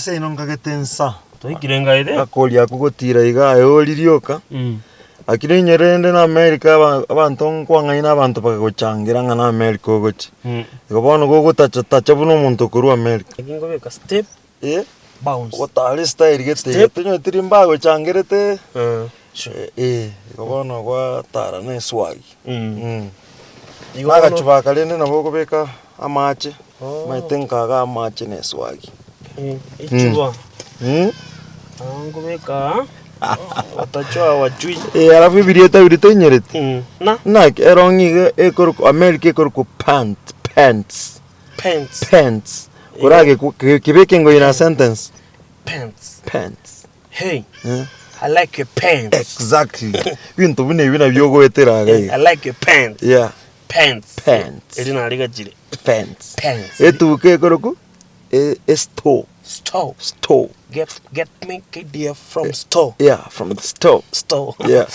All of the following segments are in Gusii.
Ase ino nkagete nsa. Twaikire ngaete. Gakoria akwo gotira iga aye ori rioka, lakini onye rende na America aba abanto nkwang'aina abanto bakagochangera ng'a na America ogochia. Igo bono gogotacha tacha buna omonto okorwa America. Naki nkobeka step, Eh, bounce. ogotara estyle gete iga Step. tonyeti ri mbagochangerete, Sure. eh, igo bono gwatara na eswag. Igo bono- Nagachuba aka rende nabo okobeka amache, omanyete nkaga amache na eswagi. Echuba. Nabo nkobeka aa, otachwa wachui. Eh, alafu ebirieta biria toinyoreti? Na? Naki erong'i iga ekorokwa America ekorokwa pant, pants, Pants. pants. Oragekwa kebeke ngo in a sentence. Pants. Pants. Hey, I like your pants. Exactly. Ebinto buna ebi nabio ogoetera iga iga. I like your pants. Yeah. Pants. Pants. Eri narigachire. Pants. Pants. Etuka ekorokwa e- estore. Store. Store. Get get me KDF from store. Yeah, from the store. Store. Yeah.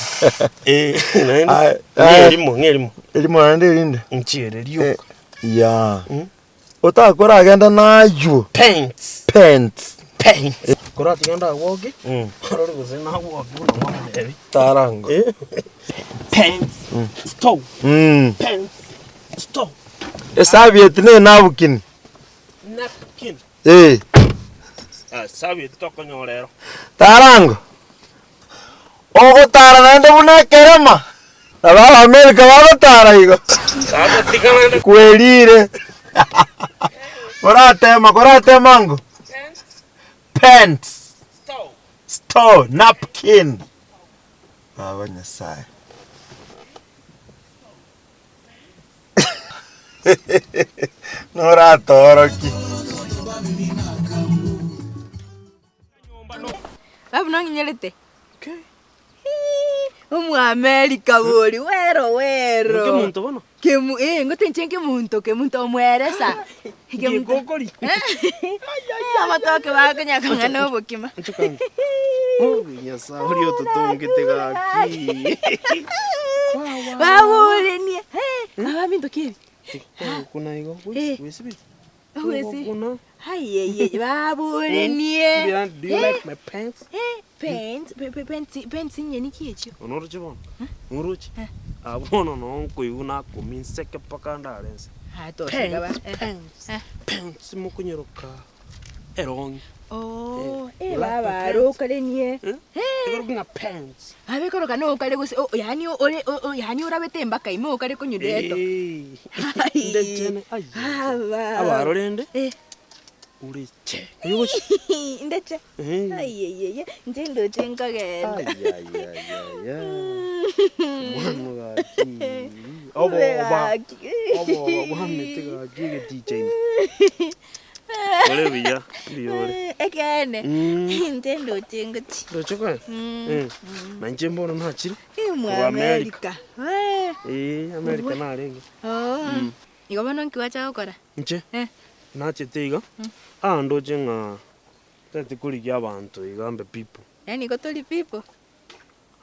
Eh, naende. Aye, Ng'e aye. erimo, ng'e erimo. Erimo naende erinde. Nchiere Eh, rioka. yeah. Otakoragenda naywo. Pants. Pants. Pants. Koratiga ndagwoke, orore gose nagwoke buna mwamotebi. Tarango. Pants. Store. Pants. Store. Esabieti ne enabukini. Napkin. Eh. Esabieti tokonyora ero. Tarango. Ogotara naende buna ekerema, nabo Abaamerika bagotara igo. Kwerire. Koratema koratema ngo? Pants. Store. Napkin. Baba Nyasaye. Noratorokie. Babu nong'inyerete? Omoamerika bori wero wero. Kemunto bono? Kemu eh ngote inche nkemunto kemunto omweresa. Nki gokori? Amatoke bakonya kong'a na obokima. Oh, Nyasaye oria ototongete gaki. Baborenie, abaminto ki ebi? Kuna igo, Eh. gwesibeti. Ogwesi. Ayeye baborenie. Mbuya, do you like my pants? Eh, pants, pe- pe- pants, pants nyeni ki echio? Onoroche bono? Oroche? Ah, bono noo nkoigwa nakumia nseke mpaka ndare nse. Ah, toseka ba. Pants, Eh. pants, Eh. pants mokonyeroka erong'i. Oh, eh, You like my baba pants? arokarenie. Eh? Ekero ng'a pants. Abe koroka nokare gose o- yaani ore o- o- yaani orabete embaka ime okare konywa deto. Eh, ndechene, ai. Aba. Abaro rende, Eh. ore che. Oyo gochi. Ndeche. Eh. Ayeyeye, inche ndoche nkogenda. Ayayayaya. Omwana gaki. Oboba. Gaki. Oboba bwamete gaki egeticha ime. Ore buya, mbuya ore. Ekeene, Mm. inche ndoche ngochia. Ndoche koe? Mm. Eh, Na inche mbono nachire. Eh, mwa Korwa America. America. Eh. Eh, America narenge. Oh. Igo bono nki gwacha gokora? Inche? Eh. Nachete iga, aa ndoche ng'a ntagete korigia abanto iga mbe people. Yaani igo tori people?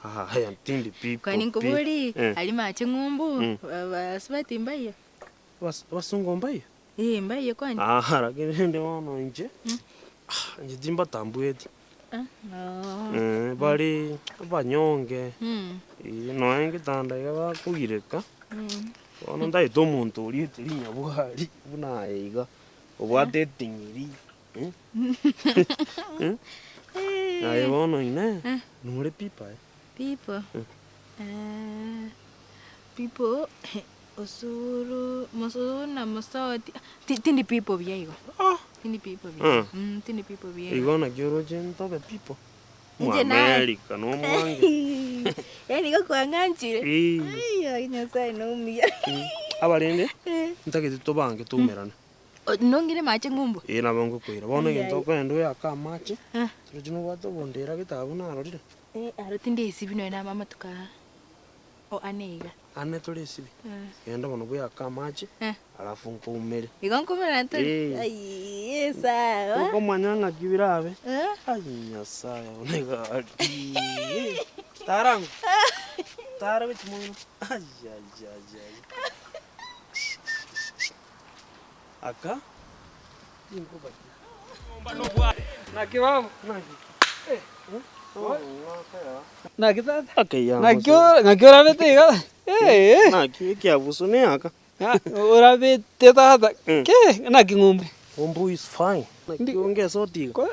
Aya tindi people Kwani pi. nkobori, Eh. aria mache ng'umbu, Mm. ba- basubati mbaiyo? Abas- abasongo mbaiyo? Ee, mbaiyo kwani? Aa lakini rende bono inche, ah, inche timbatambueti. Ah, oo. Eh, bare abanyonge, Mm. eh, nonya egetanda iga bakogireka, Mm. bono ntagete omonto oriete rinyabwari buna aye iga, obwate eting'iri, eh, eh, aye bono inee, nore pipa aye. People. Eh, people Osuru, mosuru na mosoti, ti- tindi people buya igo. Ah. Tindi people buya. Mm. Mm, tindi people buya igo. Igo naki oroche ntobe people. Inche naye. Mwamerika na omwange. Yaani igo kwang'anchire. Eh. Ai, ai, Nyasaye nomuya. Abarende, Eh. ntagete tobange toumerane. O- Nong'ire mache ng'umbu. Ee nabo ngokoira. Bono Ai, egento ai. okoenda oyake amache, Eh. torochi nobwate obondera gete abwo narorire. Eh, aro tindi esibi nonya na amatuko aa. O ane iga. Ane tore esibi. Genda bono bweake amache, Eh. alafu nkoumere. Igo nkoumera tore? Eh. Aiyii sawa. Okomanya ng'aki birabe. Eh. Ai Nyasaye one gaki. Tarango. Tara gochia moino. Aiaiaiai. Aka. Tinkobatia. Naki baba? Naki tata? Naki ore naki orabete iga? Eeh. Naki ekiabuso neaka. Orabete tata ki? Naki ng'umbu? Ng'umbu is fine. Naki onge esoti iga?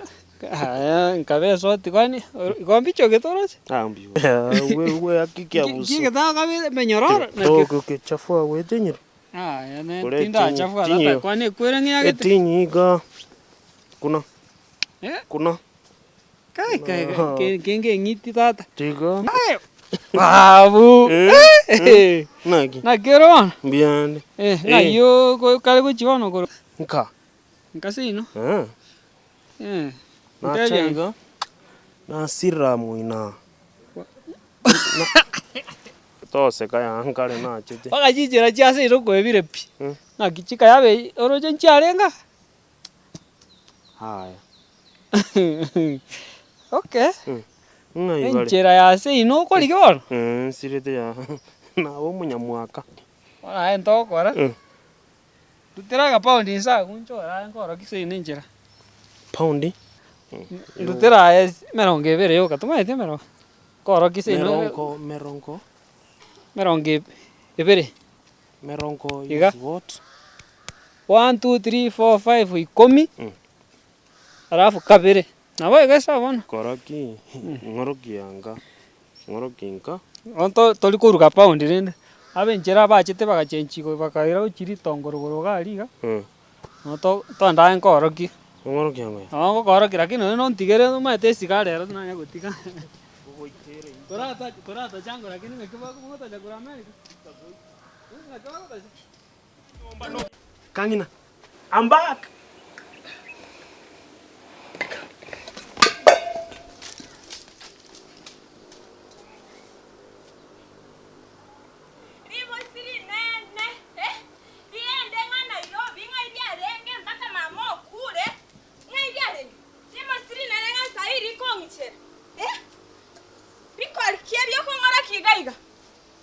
Aya nkabe esoti kwani igo mbichogete oroche? Ah mbuya. Gwe ake ekiabuso. Ki getakabe emenyororo? Togokechafua gwetinyire. Yaya ne Kore tindachafua etinyi- tata kwani ekwere ng'eagete? Etinyi iga kuna Eh? kuna Kai kai kai ke- kenge eng'iti tata. tiga Babu! Eh, Eh! naki Naki ore bono? mbuya ande. Eh, ng'ai oo kare gochia bono korwa? Nka Nka seino? Eh. Eh, Nacha ntebia iga nasira moina toseka yaa nkare nachete. Mpaka chinchera chia seino kwebire pi. Mm. Naki chikayabe oroche nchiarenge aa? Haya. Okay. Ng'ai bare? Enchera ya seino okorigia bono? Eh, nsirete yaa naba omonyamwaka. Bono aye ntogokora, Mm. ndutera agapaundi inse agwo nchore aye nkorokia seino enchera. Paundi? Ndutera aye emerongo ebere yoka, tomaeti emerongo, nkorokia seino Merongo, merongo. emerongo ebere. Merongo Iga. is what? One, two, three, four, five, ikomi, Mm. alafu kabere. Nabo igo ase bono. Kora ki? Ng'oroki anga, ng'oroki nka. Bono to tori koruga pound rende, abe enchera bachete bagachenchi igo bakaira gochia ritongo rogoro iga aria iga, nabo to toende aye nkorokie. Ong'orokia ng'o? Nabo ngokorokia lakini nonye nontigere omanyete esigara ero tinanya gotiga. Torata toratacha ango lakini ng'aki bagotacha korwa America? Ng'aki bagotacha? Kang'ina, I'm back! Ribosi rinene, eh, riende ng'a Nairobi ng'ai riarenge mpaka mama okure, ng'ai riarenge? Rimosi rinene ng'a saii rikong'ichera, eh, bikori ki ebi okong'orokia iga iga?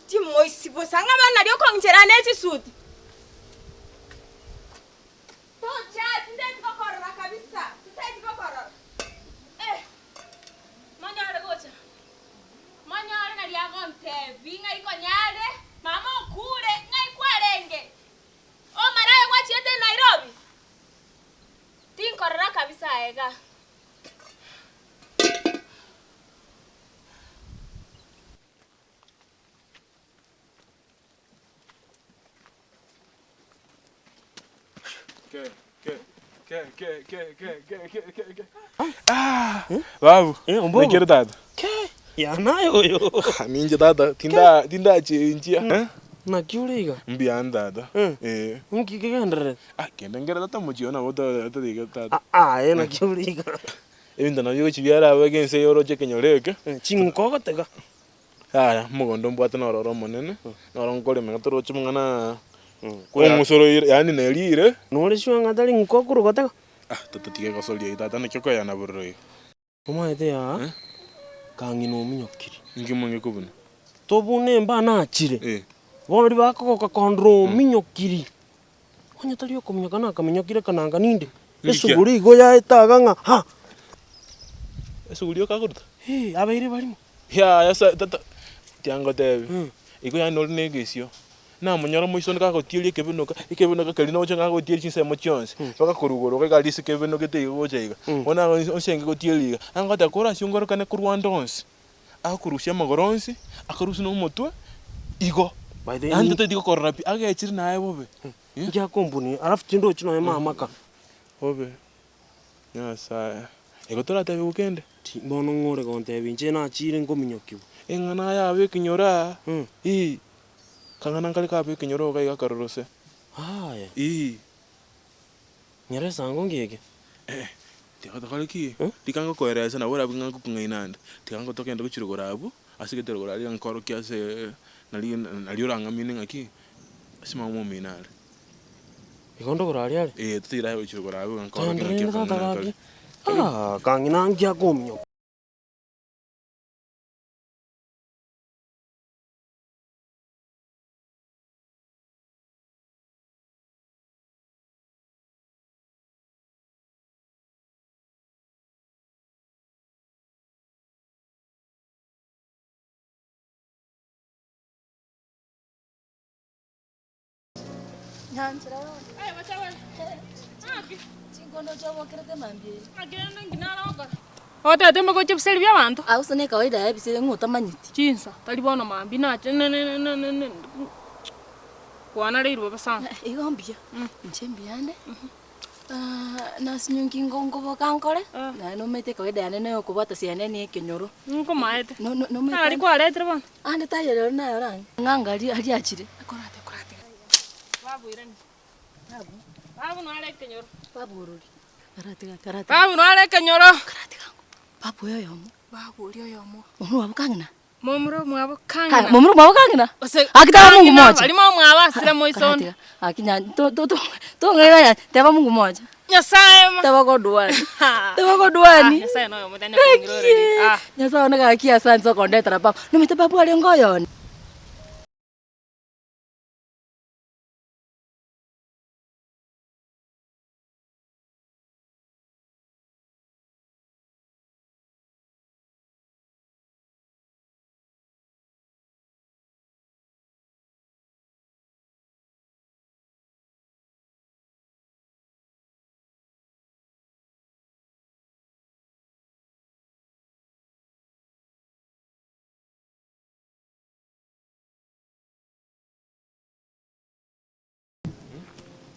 Timoisi bosa ng'a bono nario okong'ichera ne chisuti. Tocha tinteti gokorora kabisa, tinteti gokorora, eh, monyore gocha. Monyore nari agontebi ng'ai konyare, mama okure, ng'ai kwarenge? Omare aye gwachiete Nairobi? Tinkorora kabisa aye igaa. Babu, Eh, ombogo. naki ere tata? Yanaye oyo. Ninche tata, tinda tindachenchia. Eh? Naki ore iga? Mbuya ande tata. Eh. Eh. Nki kegendererete? Ah, kende nkere tata omochie one nabo otariga tata. Ah, aye naki ore iga? Ebinto nabio gochia biaraba iga ense eye oroche ekenyoro eke. Ching'uko ogotega? Yaya, omogondo mbwate noro ore omonene, noro nkorema iga toroche amang'ana ong'usoroire yaani nerire. Nore sure ng'a tari ng'uko okorwa gotega? Ah, tata tiga egosoria eyio tata naki okoeyana bororo iga. Omanyete yaa, kang'ina ominyokire. Inki monge kobuna? Tobuna emba nachire. Eh. Bono riria bakogoka kondora ominyokiri. Onye tari okominyoka nakaminyokire kananga ninde. Esuguri igo yaeta iga ng'a ha! Esuguri okagoruta? Hee, abeire barimo. Yaya sa tata, tiga ngotebi, igo yaani ore na egesio, namonyora moiso onde gagotieria ekebenoka, ekebenoka keria noche gagotieria chinsemo chionsi, mpaka korwa igoro iga iga ase ekebenokete iga gocha iga, bono onsi enge gotieria iga, agoteba korasiongorokane korwa ande onsi, agokorusia amagoro onsi, akorusie na omotwe, igo. By the way, Yaani totageti gokorora pi, agechire naye bobe. Inki akombuni, alafu tindochi nonya mama ka. Bobe, Nyasaye, igo toratebiwe kende? Ti, bono ng'o ore gontebia inche nachire nkominyokigwa? Eng'ana yabe ekenyoro aa, ii, kang'ana nkare kabe ekenyoro iga iga akarorose. Aye. Ii. Nyora esango ngeke. Eh, tiga tokore ki? Rika ngokoeresa nabo orabe ng'a ngokong'aina ande, tiga ngo togende gochia rogoro abwo, ase egete rogoro aria nkorokia ase nari nari orang'amine ng'aki, ase mama omino are. Igo ndogoro aria are? Eh, totiire aye gochia rogoro abwo iga nkorokia Togende ng'aki rende tata akang'ana gaki. kare. Ah, kang'ina nki akominyoka. Nyanchera bono. Chinkondo chiabokerete mambia eye. Otebete mbogochia ebiseri bia abanto. Ah gose ne kawaida yaye ebiseri ng'o otamanyeti. Chinsa tari bono mambia nache ne ne ne ne ne kwanareirwe bobe sana. Igo mbuya, inche mbuyande, nasinyonki ngo nkoboka nkore, naye nomanyete ekawaida yane na okobwata siane na ekenyoro. Nkomaete. No- no- nomanyete Nari kwaretire bono. Ande taiyo rero naye orang'e. Ng'a aria aria achire. Korate korate. Babu irani. Babu. Babu nare ekenyoro. Babu orori. Karatiga karatiga. Babu nare ekenyoro. Karatiga ango. Babu oyo oyomo. Babu oria oyomo. Momura omwabo kang'ina? Momura omwabo Haya, kang'ina. momura omwabo kang'ina? Ose Aki teba Mungu kang'ina moja. barimo omwabo asire moisonde. Karatiga. Aki nya to to to tong'aina nya teba Mungu moja. Nyasaye ma. Teba God one. Teba God Ah, one. Nyasaye noyo omotania kong'ira orori. Ah. Nyasaye one gaki asante okondetera baba. Nomanyete babu arenge oyone.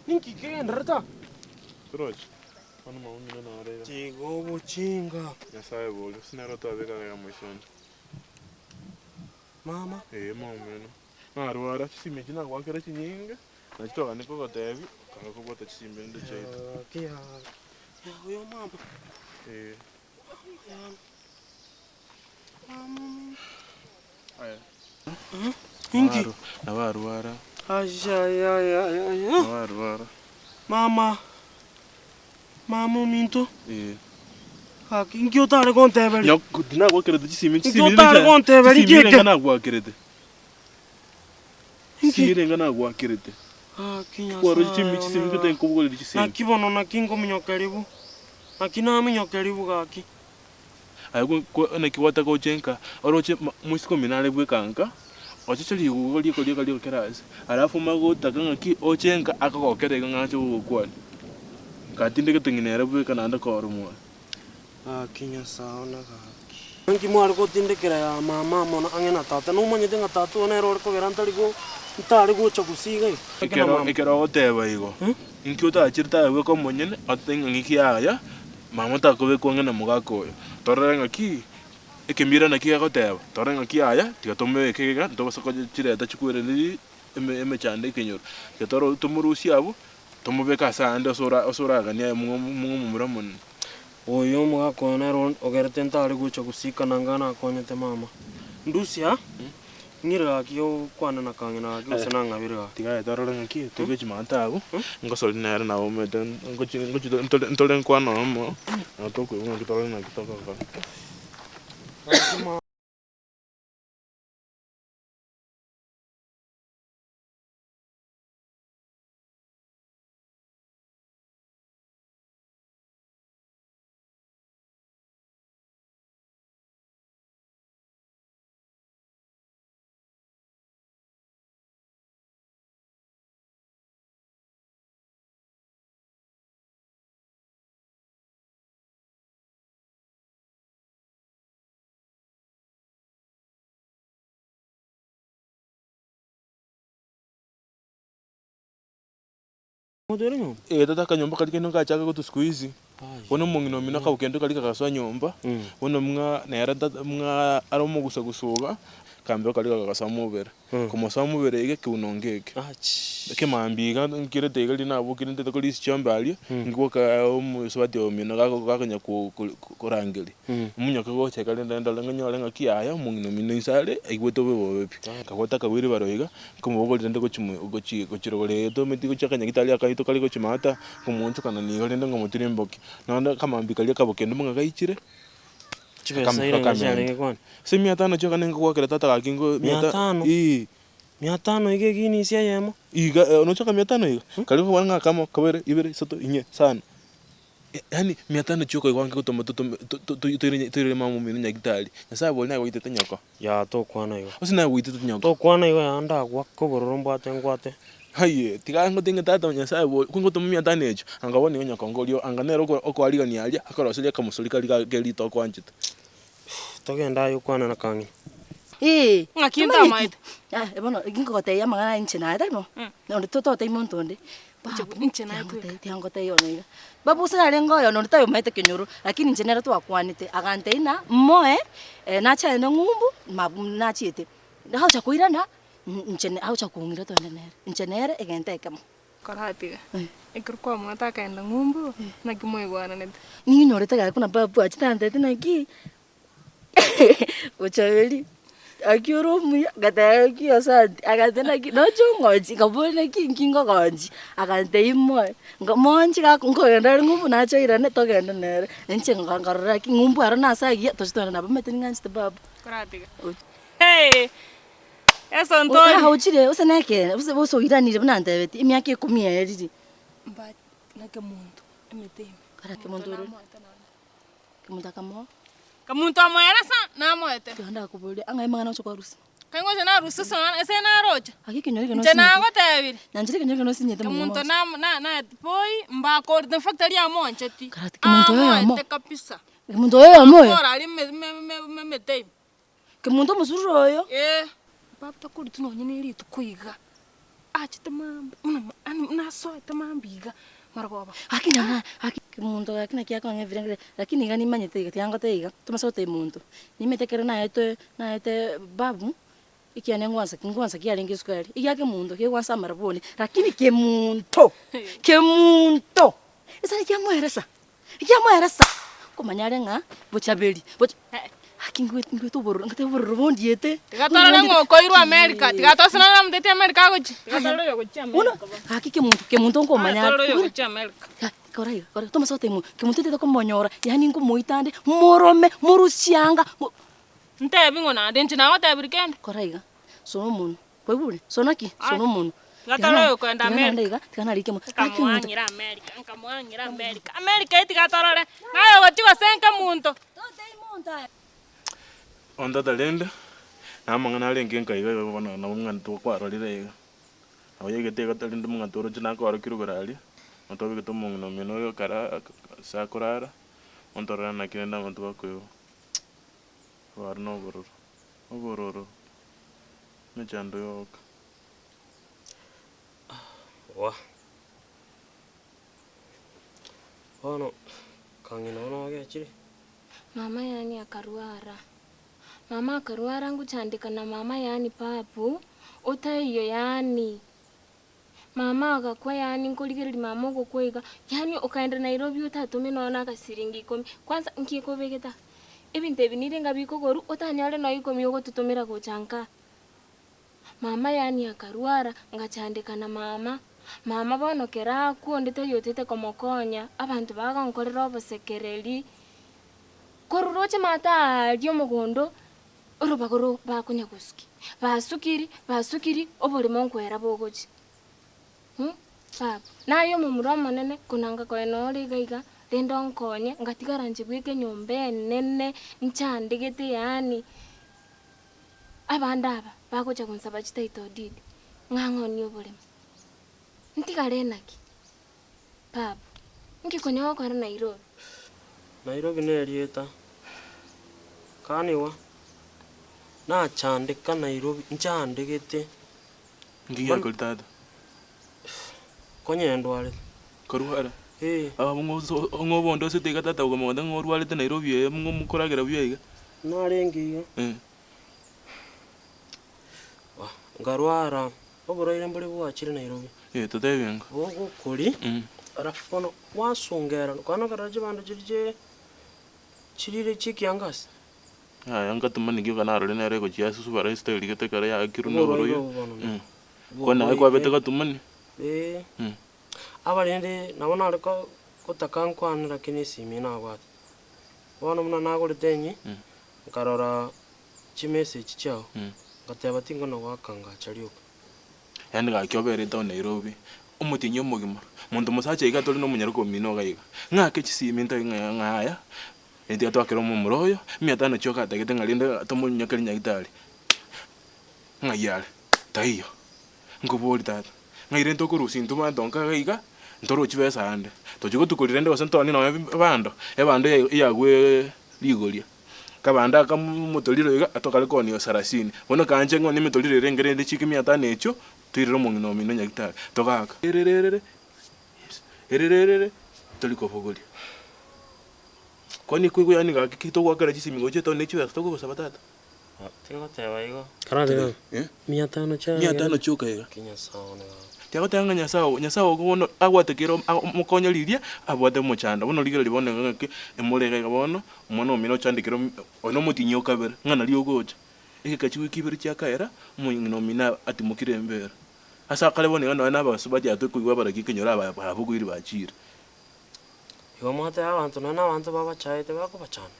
Ninki kegendererete aa? Torochi, bono maumire naro iga. Tiga obochinga. Nyasaye boria, gose nere otwabeka iga moisoni. Mama. Ee maumino. Narwara chisimi echi nagwakera chinyinge, nachi twagani kogotebia, okanga kobwata chisimi rende chiaito. Gaki yaa, yaa oyo mama. Ee. Mama. Mama ominto. Aya. Inki? Nabo arwara. Ayayayaya. Nabo arwara. Mama, mama ominto. Ee. Gaki inki otare gonteberia? Nyoko tinagwakerete chisimi Inki chisimi otare gonteberia chisimi inki eke? renga nagwakerete. Inki? Chisimi renga nagwakerete. Gaki Nyasaye Kwaroche chimi chisimi one ngote gaki. nkobogoreria chisimi. Naki bono naki nkominyokeria bo? Naki naminyokeria bo gaki? Aye gwe naki gwataka gocha nka, oroche moiseke omino are bweka nka, ocheche rigugo riko rioka rioka kera ase, alafu omanye gotaka ng'aki oche nka akogokera iga ng'a ache gogokwania. Gatindegete ng'ina ere bweka naende kore moyo. Gaki Nyasae one gaki. Nki mware gotindekera ya mama amo ang'e na tata? Nomanyete ng'a tata oyo nere ore kogera ntari go ntare gocha gusii iga iga? Ekero ekero ogoteba igo, inki otachire taye bweka omonyene, ototebie ng'a ng'iki yaya, mama takobekwa ang'e na mogaka oyo. Torore ng'aki, ekemira naki gegoteba, torore ng'aki yaya, tiga tomobeke iga, ntobasa kochireta chikwerereri eme emechando ekenyoro. Tiga toro tomorusie abwo, tomobeke ase aande ase ora ase oraganie aye mong'o omomura omonene. Oyo omogaka oyo nere ogerete ntare gocha gosika nanga nakonyete mama. Ndusia, ng'ire gaki gokwana na kang'ina gaki gose nang'abire gaki. Tiga aye torore ng'aki toigwe chimanta abwo, ngosori nere nabo omanyete ngochi ngochi ntore ntore nkwana omo, nabo tokoigwa ng'aki torore naki togokora. Gaki mama. Ee tata akanyomba karia kaino gachaka gotwa siku hizi, bono omong'ina omino akagokenda karia kagasoa nyomba, bono mng'a nere tata mng'a are omogusagusa iga, akambeo karia kagasoa mobere, komosoa mobere iga ekeuno ngeke. Ekemambia iga nkirete iga riria nabokire ntete korisia chiombe aria, ngigoka omosubati omino gako gakonya ko- ko- korangeria, omonyoke gocha iga rende ndore ng'onyore ng'aki yaya omong'ina omino inse are, aigwete obobe obo pi. Akabwata akawheelbarrow iga. Nkomobogoria rende gochia mo gochi gochia rogoro eye tometi gochia akanyagitari akaito kare gochia maata, nkomoonchokana nigo rende nkomotirimbokia. Naende akamambia karia akabokendo buna gaichire, Chibesa akam- irenga akamenta. chiarenge kwane? Ase mia tano chioka ningogoakera tata gaki nko Mia mia ta tano? eeh. Mia tano iga eginisi eyemo? Iga nochoka mia tano iga, karia okobara ng'a akamo, kabere, ibere, isato, inye, isano. Yaani mia tano chioka igo ange gotoma totome to- to- toire toire mama omino nyagitari, Nyasaye bori nagoitete nyoko. Yaa tokwana igo. Gose nagoitete nyoko. Tokwana igo yaa ndagwake obororo mbwate ngwate. Aye, tiga ngote ng'a tata o Nyasaye bori, ko ngotoma mia tano echio, anga bono nigo nyakongo oria anga nere oko okoarigania aria, akoroseria akamosori karia ga kerito okwanchete. Togende aye okwane na kang'ina. Ee, Ng'aki tomanyeti? ntamaete? Ah, bono nkogotebia amang'ana aya inche naye tari bo? Onde tototebia monto onde. Inche Babu, inche naye tweka. tiangotebia tiangotebia bono iga. Babu gose narenge oyo nonde tayomaete kenyoro, lakini inche nere twakwanete, agantebia ng'a moe, nache aende ng'umbu, mabu nachiete. Nagocha koirana, inche agocha kong'ira togende nere, inche nere egento ekemo. Koratiga, ekero kwamwete akaenda ng'umbu, naki mwaigwananete? Ninyorete gaki buna babu achete antebete naki, Bochaberi, gaki ore omuya, ngateba gaki asante, agantebia naki noche ong'onchi, nkaboria naki inki ngogonchi, agantebia moe, nka moonchi gako nkogenda are ng'umbu nache airane togende nere, inche nka nkarora gaki ng'umbu aro nase agiya toche togende nabo omanyete ning'anchete babu. Koratiga. Ochi. Esontori. Ah ochire gose nekeene gose gose oiranire buna antebetie emiaka ikomi yaerire. Mba na kemonto emete ime. Kara kemonto orore. Kemonto akamoa. Kemonto amoeresa namoete. Tiga ndakoboria ang'ai amang'ana oche kwarusia. Kai ngocha narusia ase amang'ana ase naroche. Gaki ekenyoro ekio Inche nosinyete. nagotebirie. Nyanchera ekenyoro ekio nosinyete mono Kemonto mono. nam- na- naeti boi mbakorete in fact tari amoncheti. Kara kemonto oyomo. Amoete kabisa. Kemonto oyomo oyo. Akora aria eme- eme- eme- emete ime. Kemonto omosururo oyo. Ee. Baba takoreti nonye ne rituko iga, achete mambia buna yaani buna asoete mambia iga, marogoba. Gaki nyama gaki kemonto gaki naki akong'a ebirengererio, lakini iga nimanyete iga tiga ngotebie iga, tomase gotebia monto, nimanyete ekero naetwe naete babu, ekiane ngwansa ki ngwansa kiarenge esukari, egia kemonto kegwansa amarabwoni, lakini kemonto kemonto, esani kiamoeresa. Ekiamoeresa, nkomanya are ng'a bochaberi, bocha gaki ngwete ngwete obororo ngate obororo bondiete. Tiga torore ng'a okoirwa America, tiga tosinane namotebeti America agochia. Tiga torore oyo ogochia Bono America bono. gaki kemonto kemonto nkomanya Aya are torore oyo bono ogochia America. gaki kora iga kora iga tomasa gotebia monto, kemonto ntagete komonyora yaani nkomoita ande, morome, morusie anga, mo. Ntebi ng'o naende, inche nagotebirie kende. Kora iga, soma omonwe. Kwaigure? Sona ki? Sona omonwa. Tiga Tiga tore na oyo koenda tiga naende America. iga, tiga narike mo. Gaki omonto. Nkamoang'ira America, nkamoang'ira America. America eye tiga torore, naye ogochia gosenka omonto. Totebia monto aye. Bono tata rende, na amang'ana arenge nka iga iga bono nabo ng'a tokwarorire iga. Nabo yaigete iga rende mong'ina toroche nakoarokia rogoro aria, na twabegete omong'ina omino oyo ekara ase akorara, bono torore naki rende abanto bakoigwa, bare na obororo, obororo. Emechando yoka. Wah. Bono kang'ina bono ogechire. Mama yaani akarwara, mama akarwara ngochandeka na mama yaani papu, otaiyo yaani, mama agakwa yaani nkorigereria mama ogokwa iga, yaani okaenda Nairobi otatome nonya na agasiringi ikomi, kwanza nki ekobegete aa? Ebinto ebi nire nga bikogorwa otanyore nonya ikomi ogototomera gocha nka. Mama yaani akarwara, ngachandeka na mama, mama bono kero akwa onde tari otete komokonya, abanto bagonkorera obosekereri, korwa roche maate aaria omogondo, orobago ro bakonya gosukia, basukiri basukiri oboremo nkwera bogochia baba, naye omomura omonene konanga koe nore iga iga, rende onkonye, ngatigara inche bweka enyomba enene, nchandegete yaani. Abande aba bagocha gonsaba chititle deed, ng'a ng'onie oboremo. Ntigare naki? Babu, inki konya gokora Nairobi? Nairobi nerieta, kanigwa, nachandeka Nairobi, nchandegete. Nki giakori tata? Konya ndwarete. Korwara? Ee. Aba ng'o ng'o bonde osete iga tata okamogota ng'a orwarete Nairobi eye ng'o mokoragera buya iga? Narenge iga. Eh. Nkarwara, oborwaire mbore bwachire Nairobi. Eh, totebie ng'a. Bogokori, alafu bono gwasungera, kwana okarora chibando chiria chie chirire chia ekiangasi. Yaya ngatoma niki oka narore nere egochia ase subara esitayiri gete ekero yaakirwe na Oborwaire oborwaire. obo bono. Ko naye kwabete gatumani. Ee. Aba rende nabo nare ko gotaka nkwane lakini esimi nabwate. Bono buna nagorete enye, nkarora chimessage chiao, ngateba tingona goaka ngacha rioka. Yaani gaki obere etown Nairobi, omotienyi omogima, monto mosacha iga tore na omonyaroka omino iga iga, ng'ake chisimi ntoe ng'a ng'a yaya, tiga twakere omomura oyo, mia tano chioka atagete ng'a rende tomonyokerie nyagetari, ng'ai are? Taiyo. Nkoborie tata, Ng'ai rende tokorusia intwe abanto nka iga iga, ntorochi besa ande. Tochi gotukoria rende gose ntoonie nonye ebando, ebando eyagwee rigoria. Kabande aka omotoriro iga, tokare koonia sarasini. Bono kaanche ng'onie emetoriro ere enke rende chiike mia tano echio, toirere omong'ina omino nyagitari. Togaaka erererere, erererere, tori kobogoria. Kwani koigwa yaani gaki ki togoakera chisimi gochia etown ne chibesa tokogosaba tata? Tiga goteba igo. Karagera Eh? Mia tano chia Mia tano chioka iga. Ki Nyasae one gaki. Tiga goteba ng'a Nyasae oo, Nyasae oo bono abwate kera omokonye riria abwate omochando. Bono rigereria bono iga ng'aki emore iga iga bono, omwana omino ochandekire oyo na omotienyi o kabere, ng'a nario ogocha. Egeka chiwiki ibere chiakaera, omong'ina omino atimokire embera. Ase akare bono iga nonya na abasubati aba tokoigwa abaraki ekenyoro aba babogoiri bachire. Igo mwateba abanto nonya na abanto babachaete bakobachanda.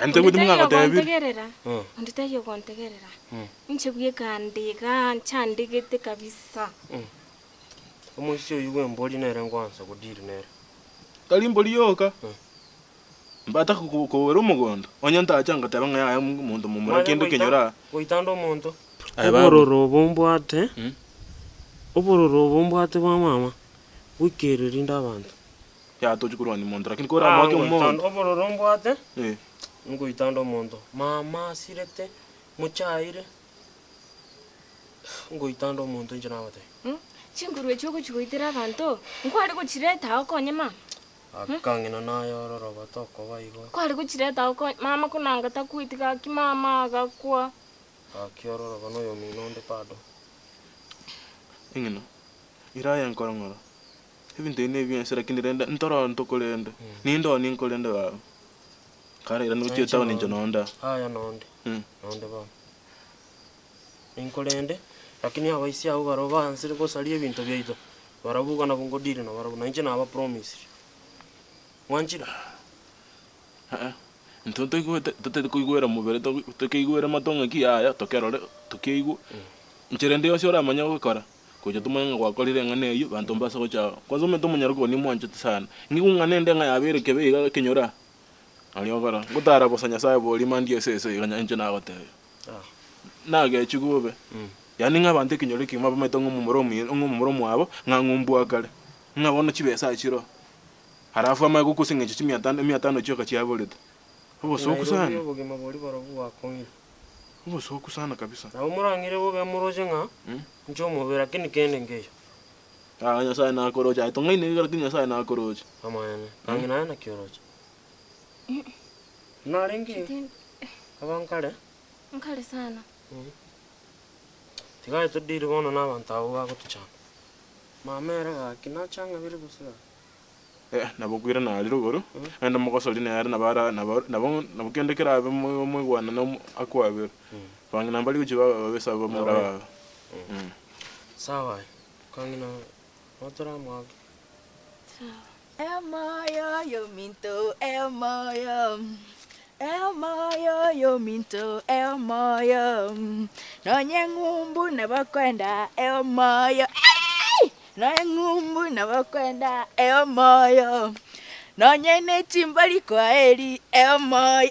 Naende Onde taibo taiyo mwagatebirie. ogontegerera, onde taiyo ogontegerera, inche bweka nde igaa nchandegete kabisa. Omoisia oyio bw'embori nere ngwansa godiri nere. Tari mbori yoka, mbata kowera omogondo, onye ntacha ngateba ng'a yaya omonto momura kende kenyore aa. Goitanda omonto. Aye baba. Obororo obo mbwate, obororo obo mbwate bwa mama, goikereri rinde abanto. Yaya tochi korwania monto lakini koramoake omonto. Obororo mbwate, Eh. ngoitanda omonto, mama asirete, mochaire, ngoitanda omonto inche nagotebi. Chinguru echio ogochia goitera abanto, nkware gochireta ao okonye mama? Akang'ina naye ororoba tokoba igo. Nkware gochireta ao okonye mama konanga takweti gaki mama agakwa. Gaki ororoba noyomino onde bado. Eng'ina, ira aye nkorong'ora. Ebinto ebi nebiense lakini rende ntoro ntokorende, ninde oo ninkorende baba. Kare irane gochia etown inche nonde aa. Aya nonde, nonde bono. Ninkorende, lakini abaisia abwo barabwo baansire gosaria ebinto biaito, barabwo iga nabwo ngodiri nabarabwo, na inche nabapromisire. Mwanchire? Aa, intwe ntoigwete totari koigwera mobere tokeigwere mato ng'aki yaya tokerore tokeigwe, inchera ende yonsi oramanye gokora. Gocha tomanye ng'a gwakorire eng'ana eyio, banto mbase gocha oo. Kwanza omanyete omonyaroke oo nimwanchete sana. Ng'igwe ng'a nende ng'a yabeire kebe iga ekenyoro aa, aria okora, ngotara bosa Nyasaye borima ndie ase ase iga inche nagotebia. Nagechigwe bobe, yaani ng'a abanto ekenyoro ekegima bamaete ng'a omomura omuya ng'a omomura omwabo, ng'a ng'umbu akare, ng'a bono chibesa achire oo. Halafu amanye gokwa ase eng'encho chimia tano emia tano chioka chiaborete. Obosoku Nairobi sana. obogima boria barobwo bwakong'ire. Obosoku sana kabisa. Nabo morang'ire bobe moroche ng'a inche omobe lakini kende nkeiyo. Aa Nyasaye nakoroche aye tong'aini iga lakini Nyasaye nakoroche. Amaene, kang'ina aye naki oroche? Narenge aba nkare. Nkare sana. Tiga aye todiri bono na abanto abwo bagotochanda. Mama ere gaki nache ang'abere gose gaki. Eh, nabo okoirana aria rogoro, naende omogosori nere nabo ara nabo nabo nabo kende kerabe mo moigwanane omo akwabere. Bang'ina mbari gochia babe ababisa bamura babo. Sawa aye, kang'ina notoramoake. Sawa. Emoyo yominto, emoyo, emoyo yominto, emoyo, nonye ng'umbu nabo kwenda emoyo, eeii. Nonya ng'umbu nabo kwenda eomoyo, nonye ne chimbori kwaeri eomoyo,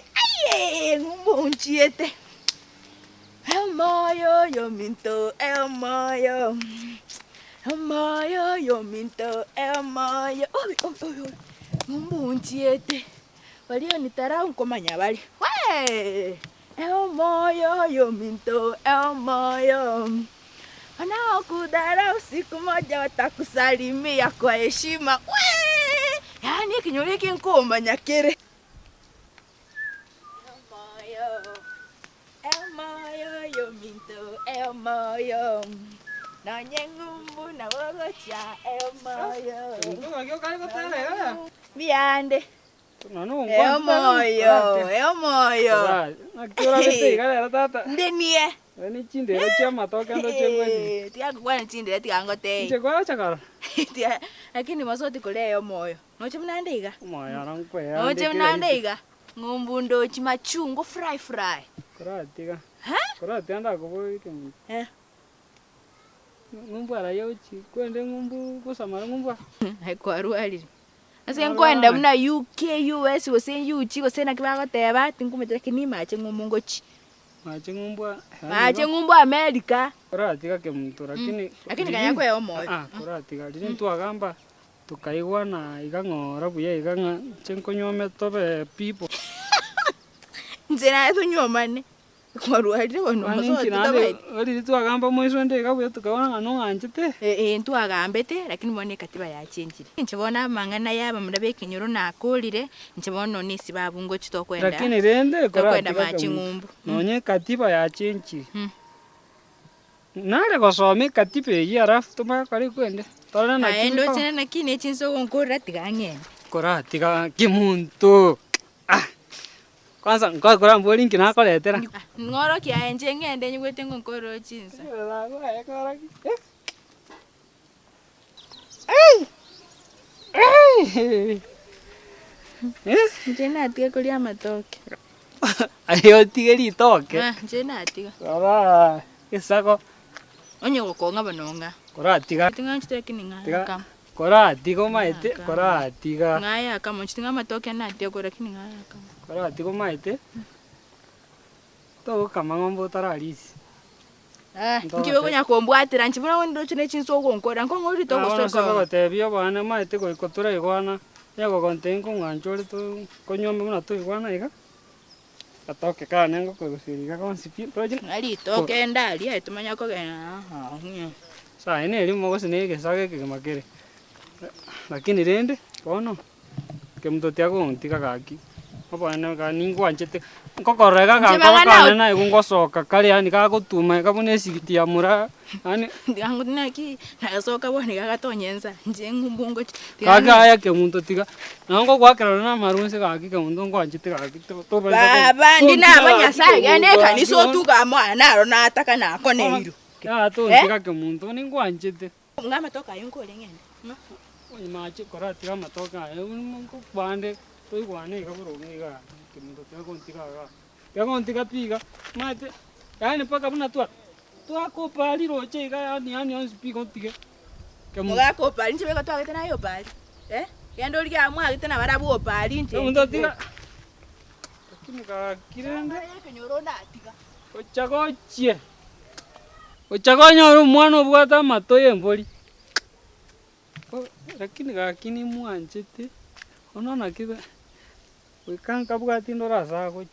aye ng'umbu nchiete, Emoyo yominto eomoyo, emoyo yominto eomoyo, obi obi obi obi, ng'umbu nchiete, baria onitarau nkomanya bare, wee! Eomoyo yominto eomoyo. Wanaokudharau siku moja watakusalimia kwa heshima. Wee! Yaani ekenyoro eke nkomanya kere. Emoyo, emoyo yominto, emoyo. Nonye ng'umbu nabo ogocha, emoyo. Mbiande. Emoyo, emoyo. Ndenie. Tiga ngokwane chindere tiga ngotebie. Tiga lakini mosoti koria emoyo. Noche buna nde iga? Noche buna nde iga? Ng'umbu ndochi machungu fry fry. Eh. Aye kwarwarire. Ase nkoenda buna UK, US gose UG gose naki bagoteba, tinkomanyeti lakini nimache ng'o omongochi. Mache ng'umbu a Mache ng'umbu America. Koratiga kemunto lakini Lakini kanya kwea omoyo. Ah, koratiga riria ntwagamba tokaigwana iga ng'ora buya iga ng'a inche nkonyuome tobe people. Inche naye tonyuomane. Kwarwarire bono Kwani omosoe inki naende totabaeti. riria twagamba moiso onde iga buya tokaigwana ng'a nong'anchete. Eeh ntwagambete lakini bono ekatiba yachenchire. Inche bono amang'ana ya abamura ba ekenyoro nakorire, inche bono nesibabu ngochi tokoenda Lakini rende tokoenda koratiga mache kemunto ng'umbu. nonye ekatiba yachenchire. Nare gosoma ekatiba eyio alafu tomanye kore kwende torore naki Aye bikoba. ndoche naki ne chinsa ogonkorera tiga ng'ende. Koratiga kimonto ah! Kwanza nkoe korambori inki nakoretera. Ng'oroki aye inche ng'ende nyigwete ngonkorere chinsa. Inche natiga koria amatoke. Aye otige ritoke. Ah, inche natiga. Rora esago. Onye gokong'a bono ng'a. Koratiga. Ting'a nchete lakini ng'a Tiga. akamo. Koratiga omaete, koratiga. Ng'a akamo, inche ting'a amatoke natiga koria lakini ng'a akamo. Koratiga omaete, togokama ng'ombe otararisia. Inki okonya kombwatera inche buna ndoche ne chinsa ogonkora, nkong'o rito Bono gose ase okong'a. kogotebia obwane omanyete goika toraigwana, onye gogontebia nkong'ancha ore to konyuome buna toigwana iga, gatoke kane ngokoruseria iga gonsi pi, ntoche Ng'a ritoke ndaria aye tomanye kogenda aa. Sayi na erimo gose na egesago ekegima kere, lakini rende bono. Kemunto tiagontiga gaki, oboene iga ningwanchete, nkokorora iga Inche gankoro bang'ana kane naye ngosoka kare yaani gagotuma iga buna esigiti ya moraa yaani. Tiga naki nasoka bono iga gatonya ensa, inche ng'umbu ngochi tiga Gaki aya Kemunto tiga, nabo ngogoakera nonye na amarwa inse gaki Kemunto nkwanchete gaki to- tobaisa ko- Baba ndi tontiga naba gaki Nyasaye genda Kemunto ekanisa gaki otuge amo aya naro nataka nakoneirwe. Yaya tontiga Kemunto ningwanchete. Ng'a amatoke ayio nkore ng'ende, ng'a. Onye mache koratiga amatoke aye bande toigwane iga boronge igaa kemunto tiga gontiga igaa, tiga gontiga pi iga, omanyete yaani mpaka buna twa twakopaa riroche iga yaani yaani onsi pi igo ntige kemunto. Mogaka opari inche beka twagete naye opari, eh, genda origie aba mwagete nabarabwo opari inche Kemunto ntige. tiga, lakini gaki rende. Amang'ana y'ekenyoro ndatiga. Gocha gochie. Gocha konyora omwana obwate amato y'embori, lakini gaki nimwanchete, bono naki goika nkabwati ndore ase agochia.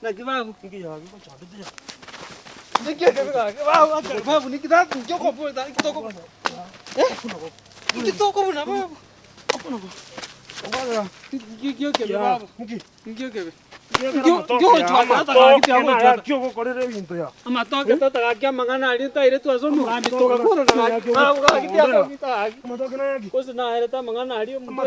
Naki babu? Niki ekebe gaki babu aka babu niki tata nki okombora nki tokobuna nki tokobuna babu nki nki ekebe babu nki ekebe Amatoke tata gaki amang'ana aria ntairetwe ase omogambi togakorana gaki babu gaki tiakogita gaki gose naerete amang'ana aria omonto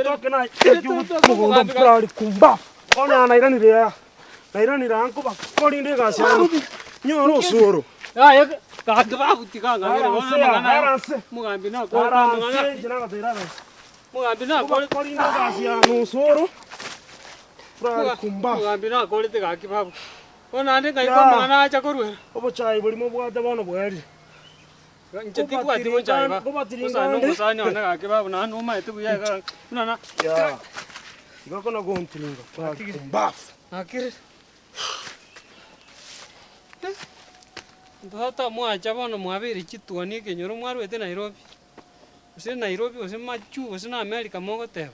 Yaya gaki babu tiga ng'ang'ere bono amang'ana aya omogambi nakorete amang'ana omogambi nakorete Omogambi nakorete gaki baba. Bono naende nkaigwa amang'ana acha korwa. Obochai boria mobwate bono bwaerire. Inche tibwati bochai baba. Gose aye nomosani one gaki baba naende nomaete buya iga buna na. Yaa. Igo kona gontiringa pumbafu. Nakirire. Tata mwacha bono mwabeire chituoni ekenyoro mwarwete Nairobi. Gose Nairobi gose majuu gose na America mogoteba.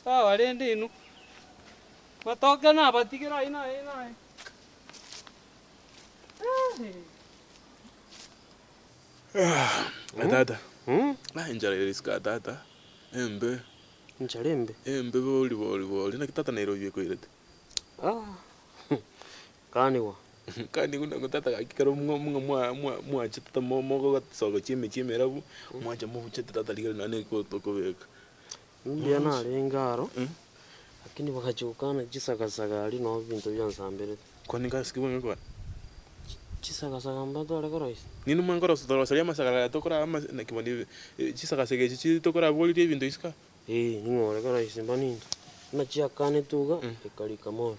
Sawa rende inwe, matoke nabatigere ayio naye naye. Ah, tata ah enchara ere isiko aa tata embe Enchara embe? Embe bori bori bori naki tata Nairobi ekoirete. Ah kanigwa. Kanigwa nabo tata gaki ekero mwa mwa mwa mwa mwachete tata mo mogosoka chimechi emerabu, mwacha mobuchete tata rigerio nonye na ekoti okobeka. Mbuya narenge aro, lakini bagachia gokana chisagasaga aria noo ebinto biansamberete. Kwani gasi ki bwango kore? Chisagasaga mbatware koroisia. Ninwe mwankorosa toroseria amasakara aya tokora ama naki bono chisagasaga echi chiri tokoraboreria ebinto isiko aa. Eeh ning'o ore kera isimba ninto, buna chiakanetwe iga, ekarika mono.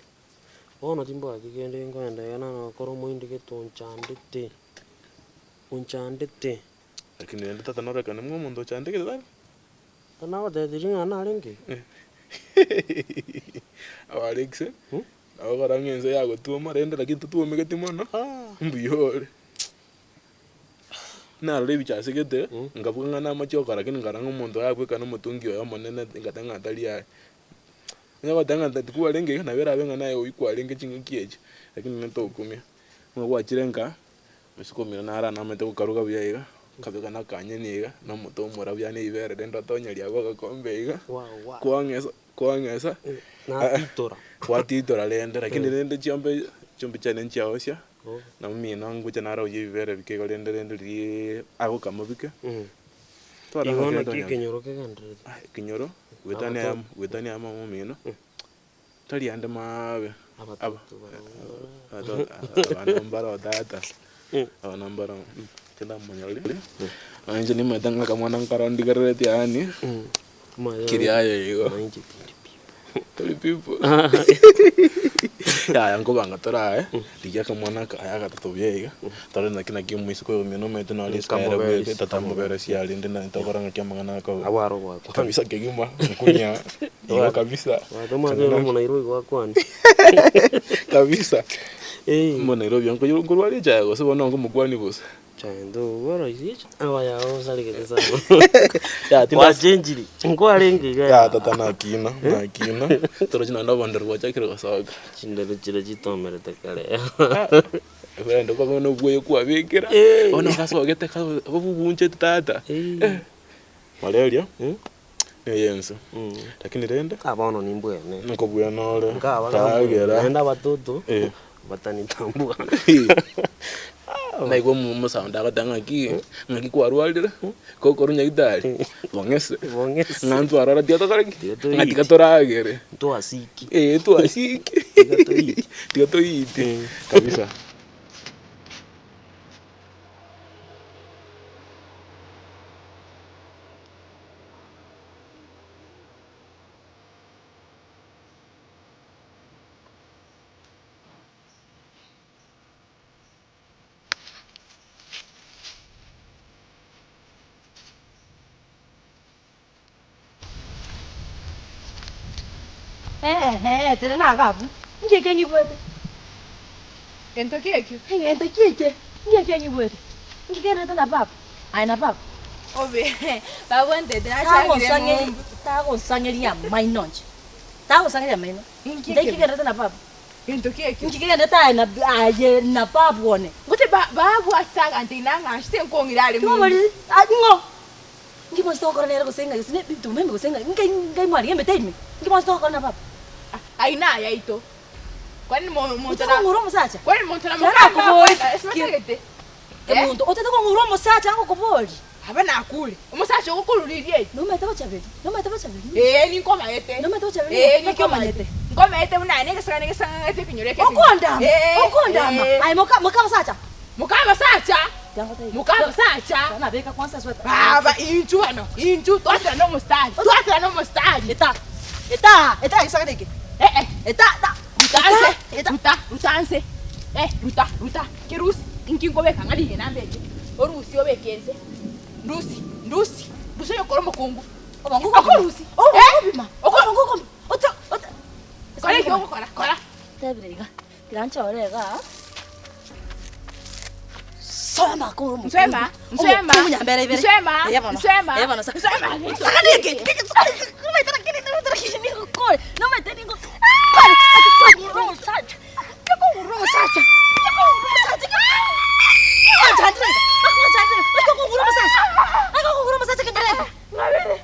Bono timbwati kende nkoenda iga naro gokora omoindi gete onchandete, onchandete. Lakini rende tata norekane ng'a omonto ochandegete tari? Tata nagotebirie ng'a narenge? Aba Alex, nabo okora ng'a ense yagotwoma rende lakini totwomegeti mono, mbuya ore. Narora ebicha ase gete, nkabuga ng'a namache okora lakini nkarora ng'a omonto oyo abwekane omotungi oye omonene nkateba ng'a tari aye. Onye goteba ng'a tikwarenge iga nabo erabe ng'a naye oywo kwarenge chingaki echi, lakini ntokumia. Ng'a gwachire nka, risuko omino naro namanyete gokaruga buya iga, nkabeka na akanyeni iga, na omote omorabu yaani ribere rende otonyeria abwo agakombe iga, kwang'esa kwang'esa, Natitora. gwatitora rende lakini rende chiombe chiombe chiane nchiaosia, na omino ngocha naro oyie ebibere bike igo rende rende riria agokama bike, twara Igo ng'aki naki tonya- ekenyoro kegendererete. Ah ekenyoro, goetania Abato- amo goetania amo omino, tari ande maabe, aba Abatoto barabwo. abatoto abana mbaro tata, abana mbaro, inche ndamonyore, inche nimanyete ng'a akamwana nkaro ndigereretie yaani. Keri aye igo. Inche tindi people. Tori people. Yaya nkobanga torae, rigia akamwana aka aya agatato buya iga, tore naki naki omoiseke oyo omino omanyete nore isiko ere Nkamoberisia. bweka tatamoberesia arende naende tokora ng'aki amang'ana akoba. Abwo aro gwakwana. Kabisa kegima, nkunya, igo kabisa. Omanyete ore omonairobi gwakwana. Kabisa, omonairobi nkorwaria echae gose bono nkomokwania gose. Nkwarenge iga Ya tata nakina, nakina, torochi naende obondero bwachakire gosoka. Chindero chiria chitomerete kare. Rende okobua na obwoyo kwabekera, bono gasogete obobunchete tata, malaria neye ense, lakini rende Ah bono nimbwene. nkobwena ore, Nkaba tagera. Naende abatoto batanitambua. Naigwa omosaunda agoteba ng'aki, ng'aki kwarwarire, gokorwa nyagetari, bong'ese, Bong'ese. ng'a ntwarora tiga tokore ki? Tiga toite. Ng'a tiga toragere. Twasiki. Eeh twasiki. Tiga toite. Tiga toite, kabisa. Eeh tenena iga abwo, inki eke nyigwete? Gento ki ekio? Egento ki eke? Inki eke nyigwete? Inki kerete na baba? Aye na baba? Obe, baba ontebete nachakire ng'umbu. Tagonsang'eria amaino inche, tagonsang'eria amaino. Inki Inki ekebe? kerete na baba? Gento ki ekio? Inki kegenderete aye na aye na baba one? Gose ba babu ase agante inang'achete nkong'ira are Ng'o ng'umbu. bori? Ah, ng'o? Inki bonsi togokora nere gose ng'a gose ne ebituma ime gose ng'a nkai nkai mwarenge emete ime? Inki bonsi togokora na baba? Ayio nayaito. Kwani mo monto Otete na kong'ura omosacha? kwani monto na Kera mokamba nakobori, akwenda ase batagete? Eh? Omonto otete kong'ura omosacha agokobori. Aba nakure. Omosacha ogokoruririe eri. Nomanyete gochaberi? Nomanyete gochaberi? Ee, ninkomaete. Nomanyete gochaberi? Ee, Naki ninkomaete. omanyete? Nkomaete buna aye negesagane gesang'ang'ete ekenyoro eke. Okondama, Ee, okondama. ee. Aye moka moka abasacha. Moka abasacha. Moka abasacha. Nabeka kwanza esweta. Baba, inchu bano, inchu, twatera nomostari, twatera nomostari. Eta, eta, eta egesagane eke. Eh, eh. Eta, eta. Ruta nse, Eta. ruta, ruta nse. Eh, ruta, ruta, kerusi, inki nkobeka ng'a rigena mbeke, orusie obeke nse. Ndusi, ndusi, ndusi oyokora omokungu. Obongo okobima. Okorusi. Obongo Eh? okobima. Oko- Obongo okobima. Ota, ota. Kora ekio ogokora, kora. Tebire iga, tiga nchore igaa. Soma kore omokungu. Nswema, nswema, Omokungu nyambere ibere. nswema, Eya bono, nswema, eya bono, sa- nswema. Sakani eke, eke, nomanyete lakini, nomanyete lakini nigokore, nomanyete nigokore, akikong'ura omosacha, akikong'ura omosacha, akikong'ura omosacha, akikong'ura akikong'ura omosacha, akikong'ura omosacha kendereva.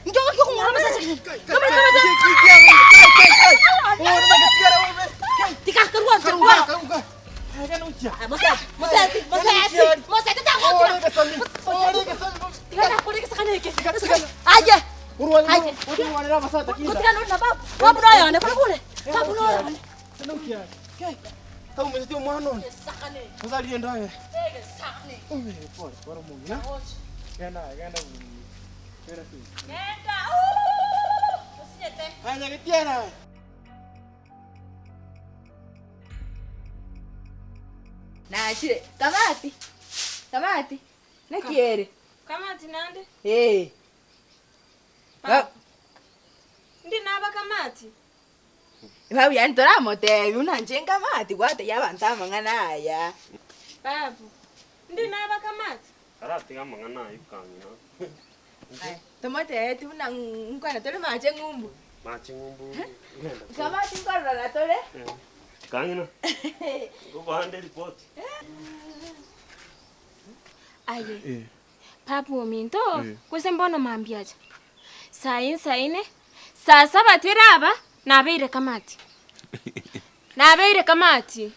Inki okong'ura omosacha kendereva? Nomanyete, Tiga karua, karua. Aye Nyagetiara aye. Nachire, Kamati, Kamati, naki ere? Kamati nande? Ee. Baba. Ndi naba Kamati? Babu yaani toramotebi buna inche nkamati gwatebia abanto amang'ana aya. Babu, ndi naba Kamati? Aratiga amang'ana ayio kang'ina. Aya, tomotebeti buna nkwana tore mache ng'umbu. Mache ng'umbu ngenda tore. Kamati nkororana tore. Kang'ina, ngokoande ripoti. Aye, papa ominto, gose mbono mambia acha. Saa insa ine, saa saba teraba, nabeire kamati. Nabeire kamati.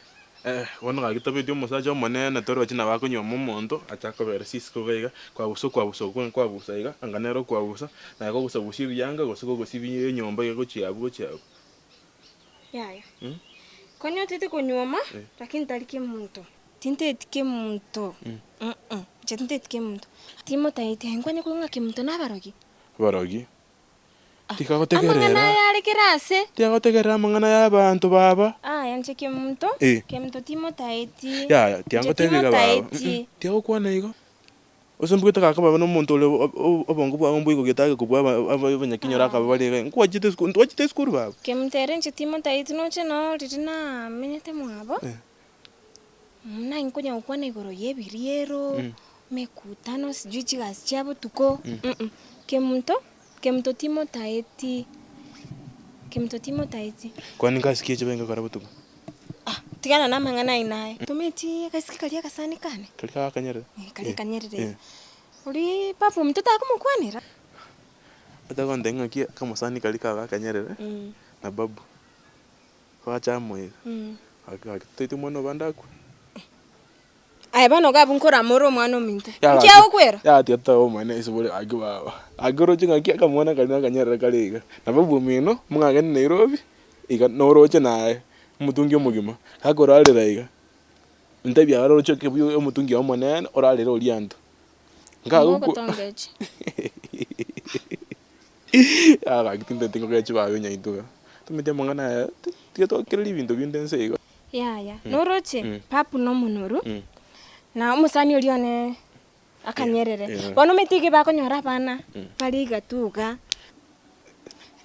Eh, bono gaki tabeti omosacha omonene torochi nabo akonyuoma omonto acha akobera sisiko iga iga, kwabusa okwabusa okwo kwabusa iga, anga nere okwabusa, naye kogosabusia ebiyanga gose kogosibia enyomba iga gochia abwo gochia abwo. Yaya. Konya otete konyuoma, lakini tari kemonto. Tinteti kemonto. Inche tinteti kemonto. Timotaeti aye nkwanye korwa ng'a kemonto nabarogi. Abarogi? Amang'ana Tikagotegerera. aya are kera ase. Tiagotegerera amang'ana y'abanto baba. Aya inche kemonto, Eh. kemonto timotaeti. Yaya, Inche tiangotebia iga baba. timotaeti. Tiagokwana igo. Gose mbwete kaka baba nomonto ore obongo bwao mboigogete age kobua abanyakinyoro akaba bare iga, nkwachete esukuru, ntwachete esukuru baba? Kemonto ere inche timotaeti noche noo riria namenyete mwabo. Buna nkonya gokwana igoro y'ebiriero, emekutano, sijui chigasi chia botuko, kemonto, kemonto timotaeti, kemonto timotaeti. Kwani ngasi ki echi baenge gokora botuko? Ah, tigana na amang'ana aino aya. Tometi agaiseke karia agasani kane? Karia kagakanyerere? Eh, karia kanyerere iga. Oria papa ominto takomokwanera? Otagontebia ng'aki akamosani karia kagakanyerere na babu. Bacha amo iga. Gaki gaki totaete omwana obande akwe. Aye bono iga abwo nkoramore omwana ominto. Ya Nki gaki agokwera? ya tiga totabe omwene ase bore gaki baba. Gaki oroche ng'aki akamwana karia nakanyerere kare iga. Nabo abwo omino mong'akane Nairobi, iga noroche naye, omotungi omogima, gakorarera iga, ntebi aro oroche ekebuyu omotungi oye omonene orarere oria anto. Nkagokwa Mogotongechi. Yaya gaki tintagete ngogechi babe onyaito iga. Tomanyeti amang'ana aya, tiga twakereria ebinto binde nse igo. Yaya, noroche papu nomonoru, na omosani oria one akanyerere. Bono omanyete iga bakonyora abana bare igatu iga,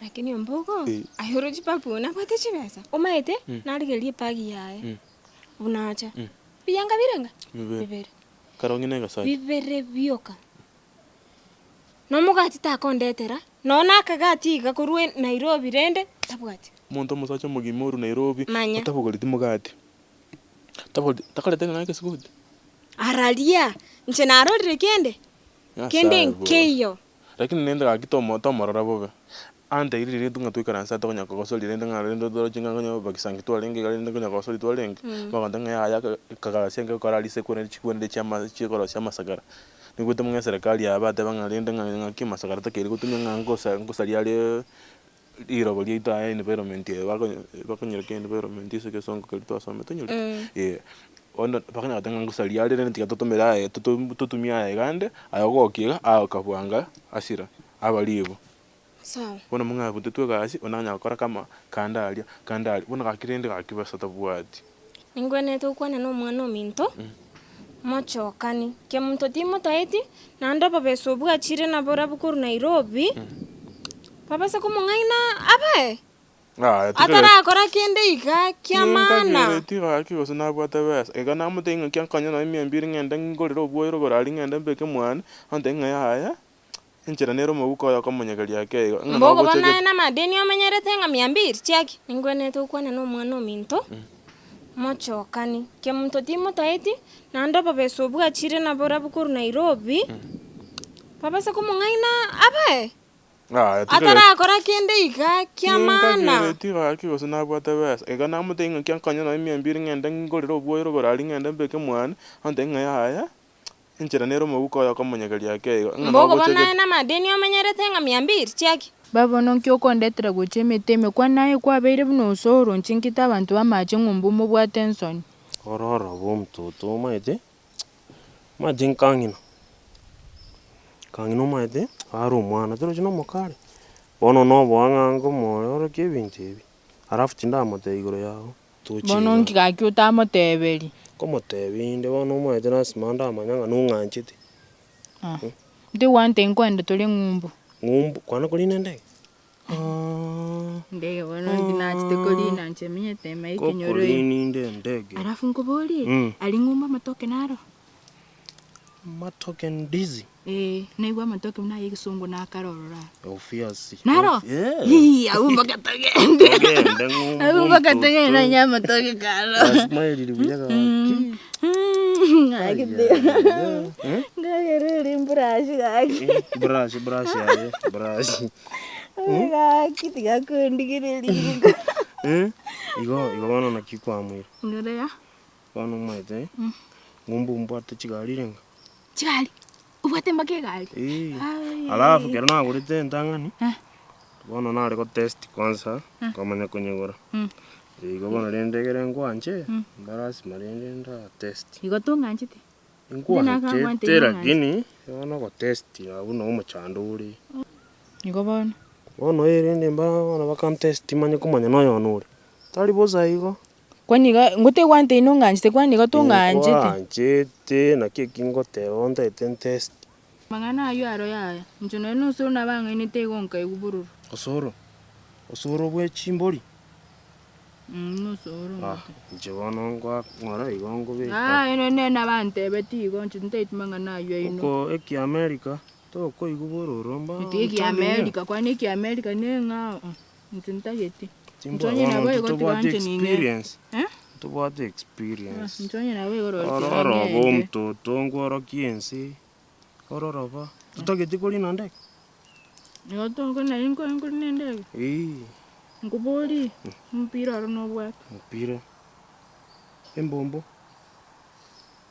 lakini ombogo, aye oroche papu oyo nabwate chibesa, omanyete narigereria ebag yaye buna acha, biyanga birenga? Bibere. Karong'e na egasati. Bibere bioka. Nomogati takondetera, nonya na akagati iga korwa Nairobi rende tabwati. Omonto omosacha omogima orwa Nairobi, Manya. otabogoreti mogati, taboreti takorete nonya ekesuguti. Araria, inche narorire kende, kende Nyasaye bwoo. nkeiyo. Lakini rende gaki tomo tomorora bobe, antebirie riria intwe ng'a twaikaransa tokonya kogosoria rende ng'a rende toroche ng'a onye bagisangi twarenge iga rende konya kogosoria twarenge, bagontebia ng'a yaya ekagasi enke gokora aria ase ekwenere chikwenere chiama chikorosia amasakara. Nigoete ng'a eserekari yabo bateba ng'a rende ng'a ng'aki amasakara takeire gotumia ng'a ngosa ngosaria are riroba riaito aya environment eye bakonye bakonyereka environment ase egesongo keria twasomete onyorete eh. Bono bakonyara goteba ng'a ngosaria are rende tiga totomere aye toto totumie aya iga ande, aya ogokia iga agoka bwango asira aba ribu. Sawa. Bono mong'abutetwe egasi, onde akanya gokora kama kande aria, kande aria, bono gaki rende gaki besa tabwati. Ningwenerete gokwana nomwana ominto, mochokani, kemonto timotaeti, naende obobesa obwo achire naborabwo korwa Nairobi, babase komong'aina abae, Yaya tiga atarakora kende iga kia maana. Tinkagereti gaki gose nabwate besa, iga namotebia ng'aki ankonye nonye mia mbiri ng'ende ngorere obwoyo rogoro aria ng'ende mbeke mwane, antebia ng'a yaya. Enchera nere omobuko oye okomonyegeria ake igo, ng'a Mbogo nogocha bono aye gete. namadeni omenyerete ng'a mia mbiri chiaki? Ningwenerete gokwana nomwana ominto, mochokani, kemonto timotaeti, naende obobesa obwo achire naborabwo korwa Nairobi, babase komong'aina abae, Yaya tiga atarakora kende iga kia maana. Tinkagereti gaki gose nabwate besa, iga namotebia ng'aki ankonye nonye mia mbiri ng'ende ngorere obwoyo rogoro aria ng'ende mbeke mwane, antebia ng'a yaya. Enchera nere omobuko oye okomonyegeria ake igo, ng'a Mbogo nogocha bono aye gete. namadeni omenyerete ng'a mia mbiri chiaki? Babono nki okondetera gocha emete ime? Kwana aye kwabeire buna osoro, inche nkite abanto b'amache ng'umbu mobwate ensoni. Ororo bwa omototo omaete, omanyete nkang'ina, nkang'ina omaete are omwana torochi na omokare. Bono noboa ng'a nkomoorokia ebinto ebi, alafu tindamotebia igoro yago, toche Bono igaa. nki gaki otamoteberia? Nkomotebia inde bono omanyete lasima ndamanya ng'a nong'anchete. Ah, ntigwante nkoende tore ng'umbu. Ng'umbu, kwana korina endege? Aah. Ndege bono inki nachete korina inche menyete ime ekenyoro ime. Ngokorina inde endege. Alafu nkoborie, aria ng'umbu amatoke naro? Matoke ndizi. Eeh, naigwa amatoke buna aya egesongo nakare ororo aa. Obvious. Naro? Yeah. Hii, abwo mpaka togende. Togende ng'umbu Abwo mpaka mtoto. togende onye amatoke karo. Lazima eriri buya gaki. Gaki Ngagera eri brush gaki. Brush, brush aye, brush. Gaki tiga kondigereria igo. Igo, igo bono naki kwamoira. Ng'ora ya. Bono omanyete, ng'umbu mbwate chigari renge. Chigari? Obwate mpaka egari? Eeh. Alafu ekero nagorete entang'ani, bono nare gotest kwanza, nkamanya konyegora. Igo bono rende ekere nkwanche, mba lasima rende nda test. Igo tong'anchete? Nkwanchete lakini, bono ogotest abwo noo omochando ore. Igo bono. Bono erinde mba bono bakantesti manye komanya noyono ore. Tari bosa igo. Kwani iga ngotegwante inwe ong'anchete kwani igo tong'anchete. Nkwanchete naki eki ngoteba ontaete ntest. Amang'ana ayio aro yaya. Inche nonya na osoro nabang'ainete igo nkaigwa bororo. Osoro? Osoro bwe chimbori? Nosoro Ah, ngote. inche bono ngoa ng'ora igo nkobeka. Yaya nonya nere nabantebeti igo inche ntaeti mang'ana ayio aino. Oko ekiamerika, tokoigwa bororo mba Eti ekiamerika kwani ekiamerika neng'ao? Inche ntageti. Timbwa Inche onye bono nabo intwe igo tiga tobwate inche ning'e. experience, Eh? ntobwate experience. Inche onye nabo igo rori tiga Ororoba ng'ende. omototo nkworokie ense, ororoba, totageti korina ndege? Igo toko nari nko nkorina endege? Eeh. Nkoborie, omopira oro nobwate? Omopira, embombo.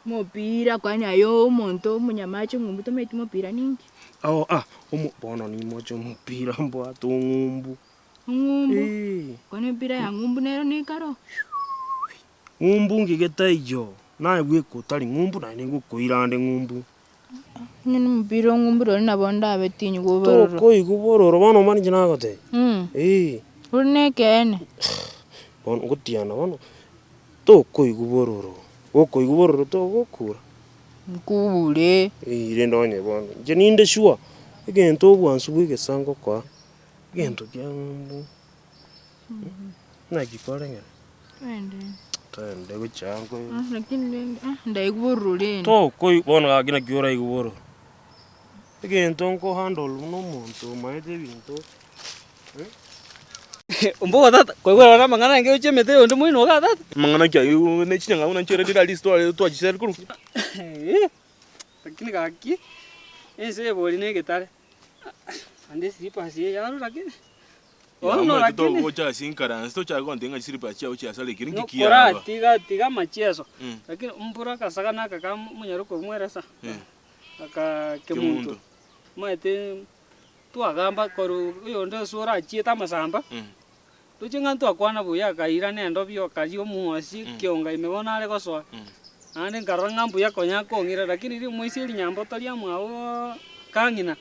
Mopira kwani aye omonto omonyamache ng'umbu tomaeti mopira ninki? Oh ah, omo bono nimoche omopira mbwate ong'umbu. Ong'umbu? Eeh. Kwani emipira ya ng'umbu nero nekaro? Ng'umbu ngige taiyo, naye bweka otari ng'umbu naende ngokoira ande ng'umbu. Onye nomopira ong'umbu rirorio nabo ndabe tinyigwa obororo. Tokoigwa bororo bono omanye inche nagotebia. Eeh. Ore nekeene. Bono ngotiana bono, tokoigwa bororo, gokoigwa bororo togokura. Nkure. Eeh rende onye bono, inche ninde sure, egento obwansu bwa egesango koa, egento kia ng'umbu, naki kwarengire? Twende. Twende gochia nko. Lakini rende ndaigwa bororo rende. Tokoi bono gaki naki oraigwe bororo, egento nko handle buna omonto omaete ebinto. Ombogo tata, kwaigwera bare amang'ana aye gochia emete yonde moino igaa tata? Amang'ana ki ayio ne chinyang'au buna nchiareti riria risi tware twachisere korwa. Lakini gaki, ense eye bori na egetare, naende eslippers eye yarure lakini, bono Omanyete lakini. togocha ase inkaranse tochake gontebia ng'a chislippers chiago chiasarekire nki Nokora kiaba. tiga tiga amachieso, lakini mbura akasagana aka ka omonyaroke omweresa, aka kemunto, omanyete. Twagamba korwa oyonde ase orachiete amasamba, toche ng'a ntwakwana buya akairana endobio akaria omwosi ekionga ime bono are gosoa, naende nkarora ng'a mbuya konya akong'ira lakini rimoisia rinyamboto riamwabo kang'ina,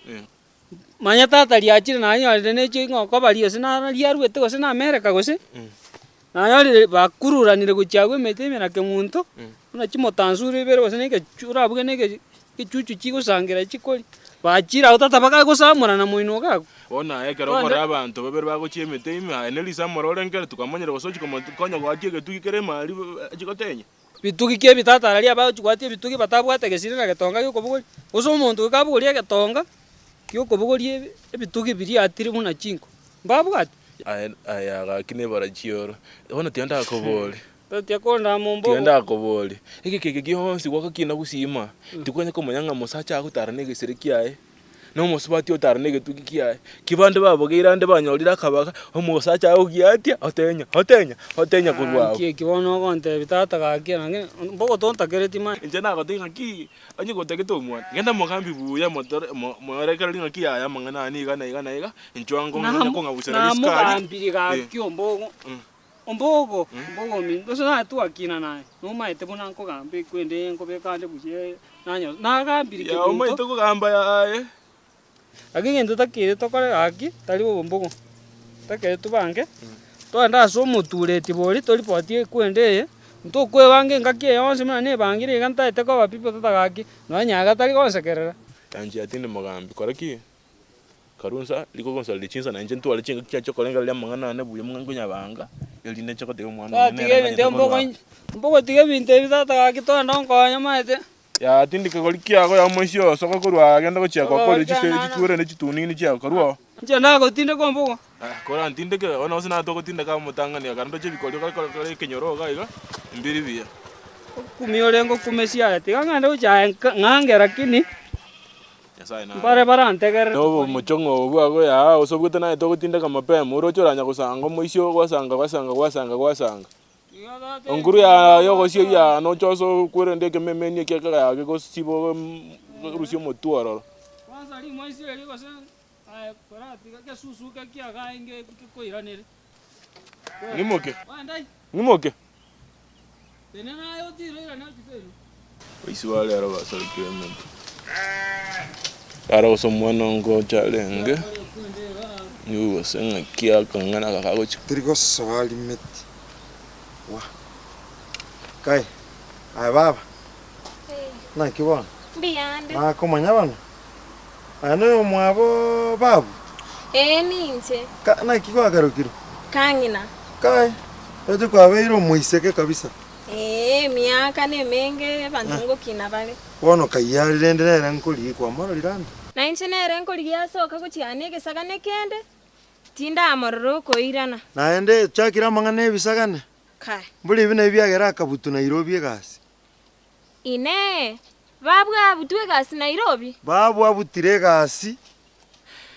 manya tata riachire nanyorire ne ching'oko baria gose naro riaruete gose na America gose, nanyorire bakururanire gochia abwo emete ime na kemunto, buna chimotansuri ibere gose na egechu orabuge na egechu. Chichuchu chigosangera chikori, bachire agwo tata bakagosamorana moino iga agwo. Bono aye ekero okorora abanto babere bagochia emete ime, aye ne risamora ore nkere, tokamonyera gose ochia komokonya goatia egetugi kere ime aria achie gotenya. Bitugi ki ebi tata aria abagochia goatia ebitugi batabwate gesire na getonga giokobogoria, gose omonto goika abogorie egetonga giokobogoria ebitugi biria atire buna chinko, mbabwate? Aye aye gaki nebara chioro, bono tiga ndakoborie. Totia kondama ombogo. Tiga ndakoborie, egeka eke gionsi gwagokina gusima, tikwanya komanya ng'a omosacha agotara negesire kiaye, na omosubati otara negetugi kiaye. Ki bande babogeire ande banyorire akabaga, omosacha agogia atia? Otenya, otenya, otenya korwa abwo. Nki eki bono ogontebia tata gaki naki mbogo tontakereti mani. Inche nagotebia ng'a ki, onye gotagete omwana, genda mogambi buya motore mo moerekererie ng'aki yaya amang'ana aya niga na iga na iga, inchuo ango ng'anya kong'abusera risukari. Namogambiri gaki ombogo. Ombogo, ombogo ominto, gose naye twakina naye, nomaete buna nkogamba ekwende nkobeka ande buya nanyo nagambire Yaa kemunto. omaete kogamba yaye. Lakini egento totakeire tokore gaki, tari obombogo, totakeire tobange, togende ase omotureti boria toripotie ekwende eye, ntokoebanga engaki eye yonsi buna nebangire iga ntaete koba pi tata gaki, nonye nyaga tari gonsekerera. Yanchia tindi mogambi, kora ki? Karue nsa, riko gonsareria chinsa na inche ntware chingaki chiaye chiokorengereria amang'ana ane buya muna nkonyabanga, erinde nche gotebia omwana one Twatiga nere ebinto nganyete korwa mbogo mbogotiga ebinto ebi tata gaki togende onkonye omanyete. Yaya tindi kegori kiago ya omoisia oo soka korwa aa genda gochia gokoria chise chituore ne chitunini chiago karue oo. Inche nagotindeka ombogo. Korantindeke, bono gose naye togotindeka omotang'ani ekero ndoche ebikorio kare kare kare ekenyoro iga iga, mbiri buya. Okumia orenge okumesia aye, tiga ng'ende gochia aye ng'ange lakini Nyasaye nare. mbare barantegerere. Nobomochong'o obo bwago yaa, gose obwete naye togotindeka mapema, oroche oranya gosanga omoisia oo gwasanga gwasanga gwasanga gwasanga. Enkuru ya yogosia yaa noche ase okwerende ekememeni ekia kera yage gosiba orusie omotwe ororo. Kwanza rimoisi erio gose aye koratiga egesusu kiagainge gekoiranere. Ng'imoke, ng'imoke. Tenena aye otire oirane gochia seino. Baisi ba rero basarekire emete. Raro gose omwana ngocha arenge, nigo gose ng'aki akang'ana aka kagochia. Teri gosoa limiti. Wa. Kai, aye baba, naki bono? Mbuyande. Nakomanya bono? Aye noyo omwabo babu? Ee, ninche. Ka, naki gwakarokirwe? Kang'ina. Kai, roche kwabeire omoiseke kabisa. Ee, emiaka nemenge abanto ngokina bare. Bono kaiari rende nere nkorigia kwamororire ande? Na inche nere nkorigia asoke gochia ane egesagane kende, tindamorora okoirana. Naende chakire amang'ana ebisagane. Kai. Mbori ebi nabio biagera akabutu Nairobi egasi. Inee! Babwabutwe egasi Nairobi? Babwabutire egasi,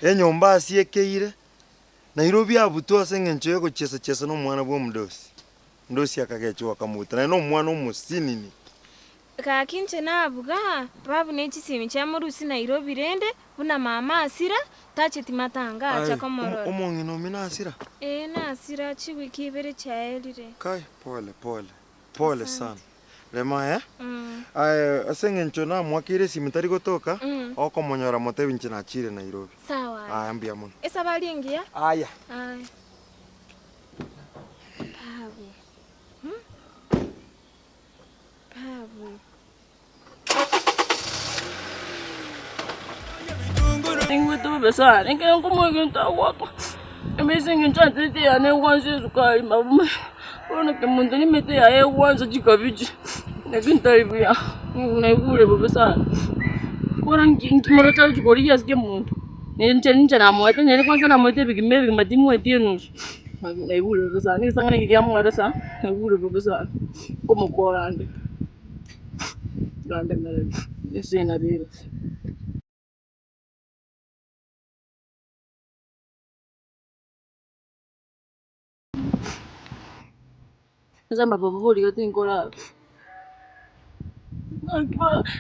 enyomba asiekeire, Nairobi abutwe ase engencho y'ogochiesa-chiesa nomwana bw'omodosi. Omodosi akagechigwa akamobuta, naende nomwana omosinini. Gaki inche nabuga, babu ne chisimi chia morusi Nairobi rende buna mama asira tacheti matanga acha Aye, komorora. omong'ina omino asira? Ee nasira chiwiki ibere chiaerire. Kai, pole pole, pole sana. Rema eh? Aye ase eng'encho namoakeire esimi tari gotoka, okomonyora motebi inche nachire Nairobi. Sawa aye. Aya mbuya mono. Esabari engiya. Aya. Aye. Babu. Hmm? Babu. Ningwete bobe sana, ekero nkomoa egento agoaka, ase eng'encho anterete yane egwansa esukari mabuma, bono kemonto na emete yaye egwansa chikabichi, naki ntari buya, naigure bobe sana. Bono nki nki moroche agochi korigia ase kemonto, ninche ninche namoete nere kwanza namoete ebigima ebigima timoeti enusu, naigure bobe sana, egesang'ani eke kiamwaresa, naigure bobe sana, nkomokora nde. Ase amaboko riga tinkorara,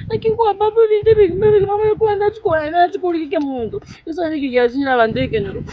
naki nkoamba ebinto ebigima ebigima buna kwenda chikwana chikorigia ekemonto, gose naki giasinyire abanto ekenyoro.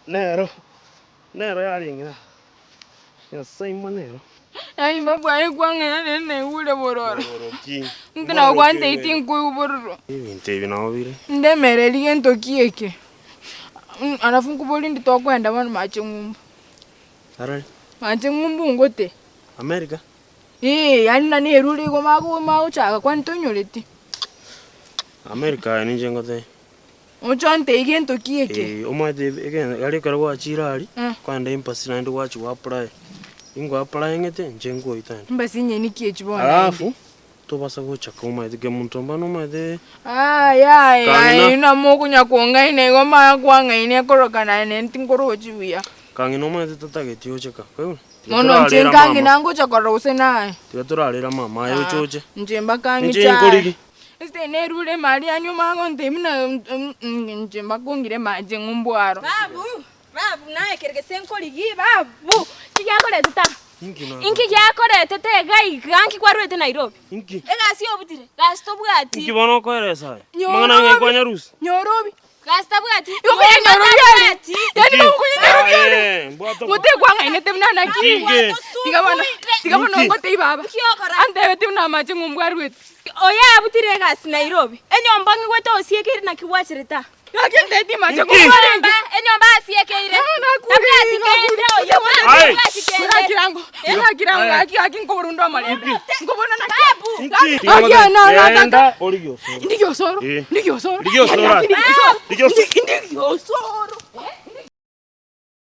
Nero, nero yarenge iga, Nyasae imo nero. Yaani babwaye kwang'ina nere naigure bororo. Bororo ki? Inki nabo kwantebi tinkoigwa bororo. Ebinto ebi nabo bire. Ndemereri gento ki eke? Alafu nkoborie ndi tokoenda bono mache ng'umbu. Arari? Mache ng'umbu ngote. America? Ee, yaani nani erure igo mago magochaka kwani tonyoreti. America aye ninche ngotebie. Oche ontebie gento ki eke? Ee, omanyete ege aria ekero gwachire aria, Eh. kwaenda embassy naende gwachia gwa apply. Ingo applyingete, inche nkoita inde. Embassy nyeni ki echi bono Alafu, naende? Tobasa gocha komaete kemonto mbano omaete Aye aye Kang'ina. aye na mokonya kong'aina igo maya kwang'aina ekorokana aye nere tinkorochi buya. Kang'ina omaete tatageti oche ka kwaigwa? Tiga Bono inche torarera nkang'ina mama. ngocha korora gose naye. Tiga torarera mama aye oche oche. Inche mpaka Inche ng'iche aye. nkorigi. Ase nerure emari yaani omanye gontebia buna inche mpaka ong'ire amache ng'umbwaro. Babu, babu naye kere gese nkorigi babu, ki giakoretete aa? Inki nako? Inki giakoretete iga iga nki kwarwete Nairobi? Inki? Egasi obutire, gasi tobwati. Inki bono okoeresa aye? Amang'ana Nyorobi, ng'ai kwanyarusia? nyorobi. Gasi tabwati, Igo konya nyomba nyorobi are. tabwati. Yaani Inki? bono konya nyorobi are. Aye, mbwata Ngote kwang'ainete buna naki. Inki? Tiga bono, tiga bono Inki? ngotebie baba. Inki okora? Antebeti buna amache ng'umbu arwete. Oyo abutire egasi Nairobi, enyomba ng'igwete osiekeire naki gwacherete aa? Gaki ntebeti amache Inki? ng'umbu arenge. Enyomba, enyomba asiekeire. Tabwati kende oyo, Aye. tabwati kende. Buna kirango, gaki gaki nkoborunda omorembe. Nkobona naki. Inki? Gaki ana nataka. Genda origie osoro. Ndigie osoro. Eh. Ndigie osoro. Rigia osoro aye. Ndigie osoro. Rigia osoro. Ndigie osoro.